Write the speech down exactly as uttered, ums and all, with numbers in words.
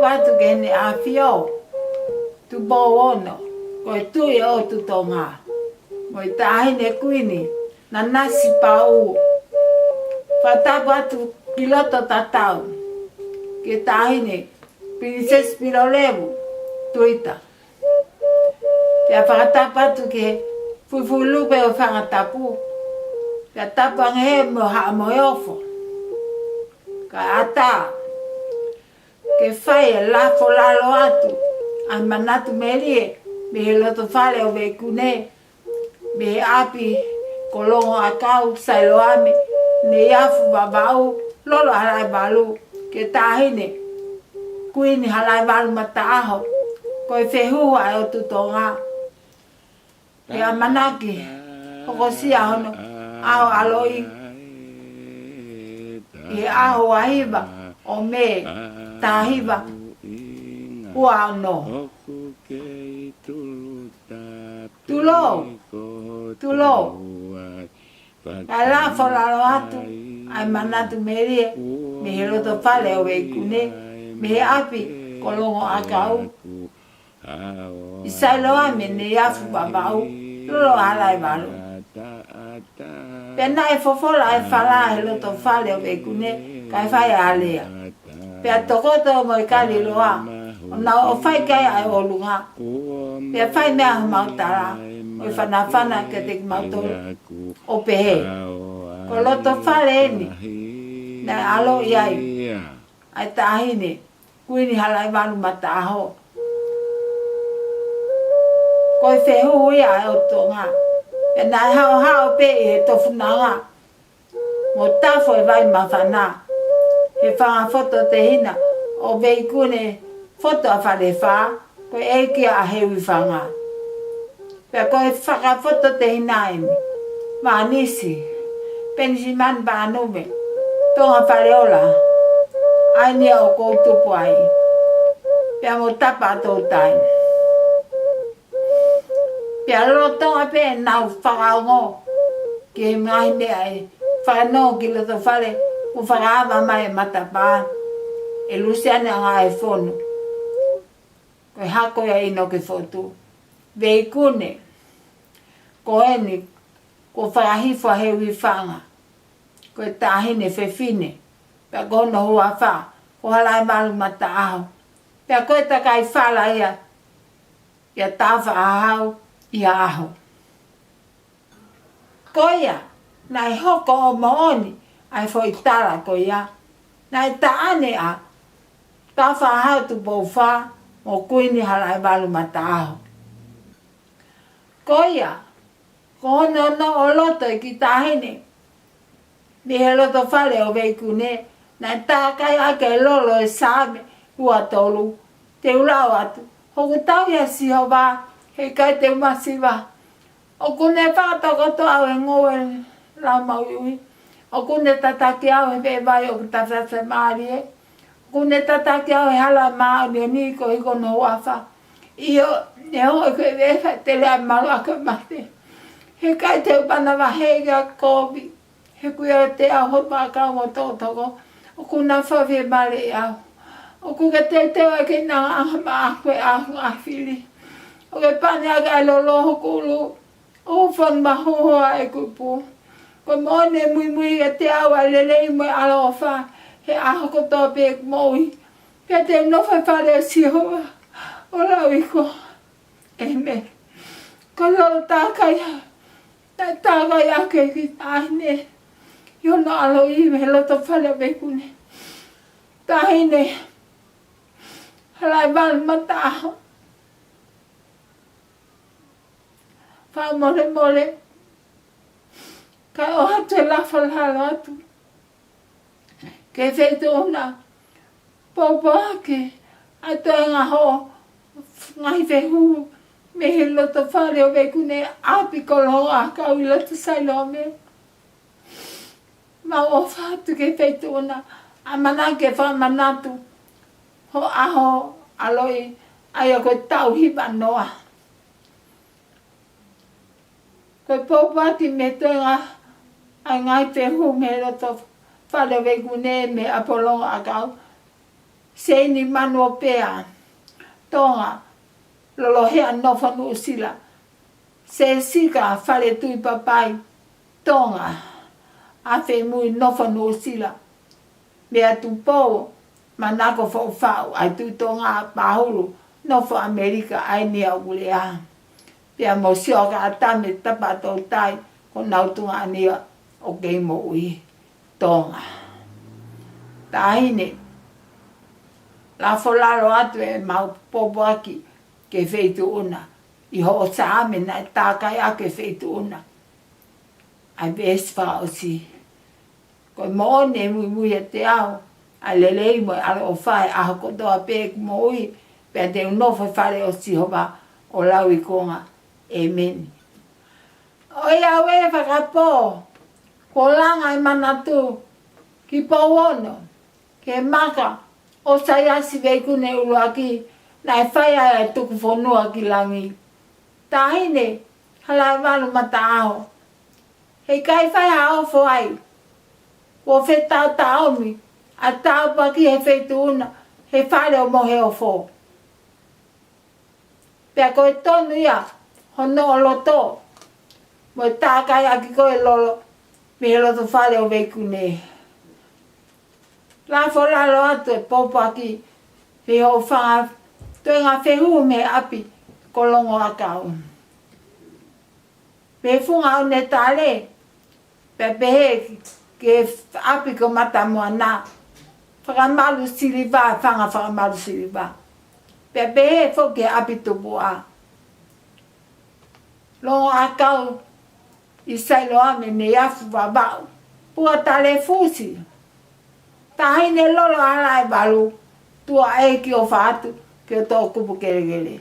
atu ki heʻene ʻAfio, Tupou Ono, ko e Tuʻi ʻo e ʻOtu Tonga, mo e Taʻahine Kuini Nanasipauʻu. Fakatapu atu ki loto tatau ki he Taʻahine Pilinisesi Pilolevu Tuita. Pea fakatapu atu ki he Fuifui Lupe ʻo e Fanga Tapu. Pea tapu ange heni mo Haʻa Moheofo. Kae ʻatā ke fai e lafo lalo atu ʻa e manatu melie mei he loto fale ʻo Veikune, mei he ʻapi ko Longoʻakau Sailoame Neiafu Vavaʻu Lolo Halaevalu, ki he Taʻahine Kuini Halaevalu Mataʻaho, ko e fehuhu ʻa e ʻOtu Tonga. Pea ʻamanaki hokosia hono ʻaho ʻaloʻi ʻi he ʻaho ua hiva ʻo Mē, taha hiva ua ono. Tulou, tulou. Kae lafo lalo atu ʻa e manatu melie mei he loto fale ʻo Veikune, mei he ʻapi ko Longoʻakau Sailoame Neiafu Vavaʻu Lolo Halaevalu. Pea naʻe fofola e fala he loto fale ʻo Veikune, kae fai e alea. Pea tokoto mo e kaliloa, ʻo nau ʻo fai ki ai ʻa e ʻolunga. Pea fai mei ai homau tala mo e fanafana kiate kimautolu, ʻo pehē: Ko e loto fale eni naʻe ʻaloʻi ai ʻa e Taʻahine Kuini Halaevalu Mataʻaho. Ko e fehuhu ia ʻa e ʻOtu Tonga. Pea naʻe haʻohaʻo pē ʻi he tofunanga mo tafo e vai māfana he fanga fototehina ʻo Veikune, foto ʻa Falefā, ko e ʻeiki ʻa Heuifanga. Pea ko e fanga fototehina eni: Vanisi Penisimani Panume, Tonga Faleola, ʻa eni ʻoku ou tupu ai, pea mo Tapa Toutai. Pea lolotonga pē ʻenau fakaongo ki he ngaahi meʻa ʻe fakanonga ki loto fale, ʻoku fakaava mai e matapā ʻe Lusiane Angaʻaefonu, ko e hako ia ʻInoke Fotu. Veikune, ko eni kuo fakahifo ʻa Heuifanga, ko e taʻahine fefine, pea ko hono huafa ko Halaevalu Mataʻaho. Pea ko e takai fala ia ʻia Tafaʻahau ʻi ha ʻaho. Ko ia, naʻe hoko ʻo moʻoni ʻa e foʻi tala ko ia. Naʻe taʻane ʻa Tafaʻahau Tupou Fā mo Kuini Halaevalu Mataʻaho. Ko ia, ko hono noʻo loto e kiʻi taʻahine mei he loto fale ʻo Veikune, naʻe tākai ʻaki e lolo ʻo e Saame ua tolu. Te u lau atu: Hoku tauhi ʻa Sihova, heʻikai te u masiva. ʻOku ne fakatokoto au he ngoue lau maʻuiʻui. ʻOku ne tataki au he veʻe vai ʻoku tafe mālie. ʻOku ne tataki au he hala māʻoniʻoni koeʻuhi ko hono huafa. ʻIo, neongo ʻeku veʻe faʻiteliha, malu ʻa e mate, heʻikai te u manavahē ki ha kovi, he ʻoku ʻiate au hoku ʻakau mo e tokotoko. ʻOku na fafie male au. ʻOku ke teuteu ʻa e keinanga ʻanga maʻaku ʻe au ngaahi fili. ʻOku ke pane ʻaki ʻa e lolo hoku ʻulu, ʻo fonu mahuho ʻa ʻeku ipu. Ko e moʻoni ʻe muimui kiate au ʻa e lelei mo e ʻaloʻofa he ʻaho kotoa pē ʻeku moʻui. Pea te u nofo he fale ʻo Sihova ʻo lauikuonga. ʻĒmeni. Ko e lolo tākai ia naʻe tākai ʻaki e kiʻi taʻahine ʻi hono ʻaloʻi mei he loto fale ʻo Veikune, Taʻahine Halaevalu Mataʻaho. Fakamolemole, kae ʻoatu e lafo lalo atu ki he Feituʻuna, poupou ʻaki ʻa e toenga hoʻo ngaahi fehuhu mei he loto fale ʻo Veikune, ʻapi ko Longoʻakau ʻi loto Sailoame. Mau ʻofa atu ki he Feituʻuna, ʻamanaki ke fakamanatu ho ʻaho ʻaloʻi, ʻa ia ko e taʻu hiva noa. Ko e poupou ʻaki mei he toenga ʻa e ngaahi fehuhu mei he loto fale ʻo Veikune mei ʻapi ʻo Longoʻakau. Seini Manuopea, Tonga, Lolohea, nofo Nuʻusila. Sesika Faletui Papai, Tonga, Afemui, nofo Nuʻusila. Meatupou Manako Foʻufaʻu, ʻa e Tuʻi Tonga Pahulu, nofo ʻAmelika, ʻa eni ʻoku lea. Pea mo Sioka ʻAtame Tapatoutai, ko honau tuongaʻane ia ʻoku kei moʻui, Tonga. Taʻahine, lafo lalo atu ʻemau pōpoaki ki he Feituʻuna, ʻi hoʻo Saame naʻe tākai ʻaki e Feituʻuna. ʻA e veesi fakaʻosi. Ko e moʻoni ʻe muimui ʻiate au ʻa e lelei mo e ʻaloʻofa he ʻaho kotoa pē ʻeku moʻui, pea te u nofo he fale ʻo Sihova ʻo lauikuonga. ʻĒmeni. ʻOiauē fakapō, kuo langa e manatu ki Pouono, ki he maka ʻo Saiasi Veikune ʻUluaki, naʻe fai ai e tuku fonua ki langi. Taʻahine Halaevalu Mataʻaho, heʻikai fai ha ofo ai. Kuo fetaʻotaʻomi ʻa e tāpuaki he Feituʻuna he fale ʻo Moheofo. Pea ko e tonu ia hono loto, mo e tākai ʻaki ko e lolo mei he loto fale ʻo Veikune. Lafo lalo atu e pōpoaki mei hoʻo fanga toenga fehuhu mei he ʻapi ko Longoakau, mei he funga ʻo Netale, pea pehē ki he ʻapi ko Matamoana, Fakamalu Siliva, fanga Fakamalu Siliva. Pea pehē foki ki he ʻapi tupuʻa Longoakau ʻi Sailoame, Neiafu, Vavaʻu, Puatalefusi. Taʻahine Lolo Halaevalu, tuʻa ʻeiki ʻofa atu ki ho toʻukupu kelekele.